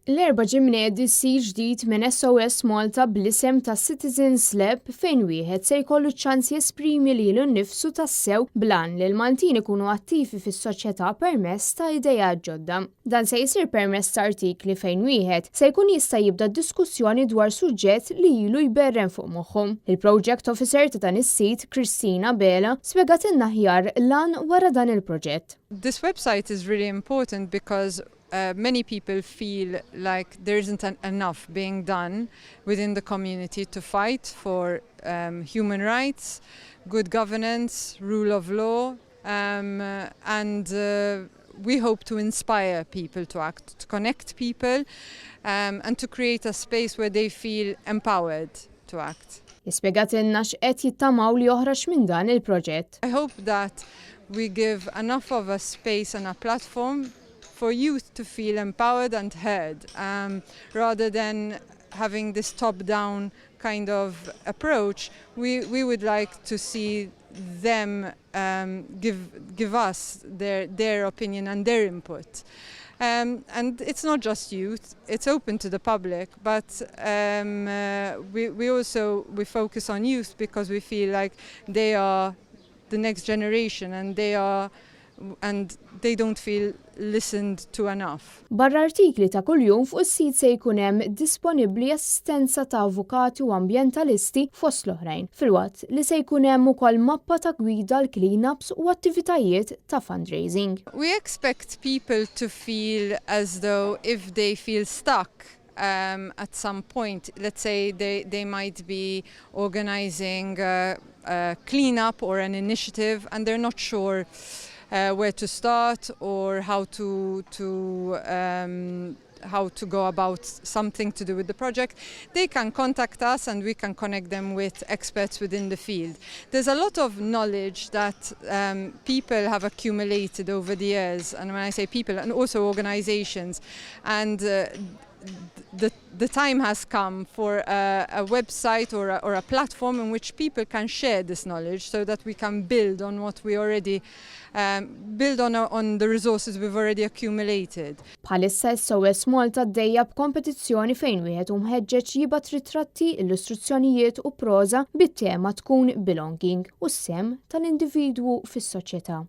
L-Erbgħa ġie mniedi sit ġdid minn SOS Malta bl-isem ta' Citizens Lab, fejn wieħed se jkollu ċans jesprimi lilu nnifsu tassew, bl-għan li l-Maltin ikunu attivi fis-soċjetà permezz ta' ideat ġodda. Dan se jsir permezz ta' artikli fejn wieħed se jkun jista' jibda diskussjoni dwar suġġett li ilu jberren fuq moħħu. Il-Project Officer ta' dan is-sit, Christina Bela, spjegatilna aħjar l-għan wara dan il-proġett. This website is really important because many people feel like there isn't enough being done within the community to fight for human rights, good governance, rule of law, and we hope to inspire people to act, to connect people, and to create a space where they feel empowered to act. Spjegatilna x'qed jittamaw li joħroġ minn dan il-proġett. I hope that we give enough of a space and a platform for youth to feel empowered and heard, rather than having this top-down kind of approach. We would like to see them give us their opinion and their input. And it's not just youth, it's open to the public, but we also we focus on youth because we feel like they are the next generation and they don't feel listened to enough. Barra artikli ta' kuljum, fuq is-sit se jkun hemm disponibbli assistenza ta' avukati u ambjentalisti, fost l-oħrajn, filwaqt li se jkun hemm ukoll mappa ta' gwida l cleanups u attivitajiet ta' fundraising. We expect people to feel as though if they feel stuck at some point, let's say they might be organizing a cleanup or an initiative and they're not sure where to start or how to go about something to do with the project, they can contact us and we can connect them with experts within the field. There's a lot of knowledge that people have accumulated over the years, and when I say people, and also organizations, and the time has come for a website or a platform in which people can share this knowledge so that we can build on what we already build on the resources we've already accumulated. Bħalissa SOS Malta għaddejja b'kompetizzjoni fejn wieħed hu mħeġġeġ jibgħat ritratti, illustrazzjonijiet u proża bit-tema tkun belonging u s-sehem tal-individwu fis-soċjetà.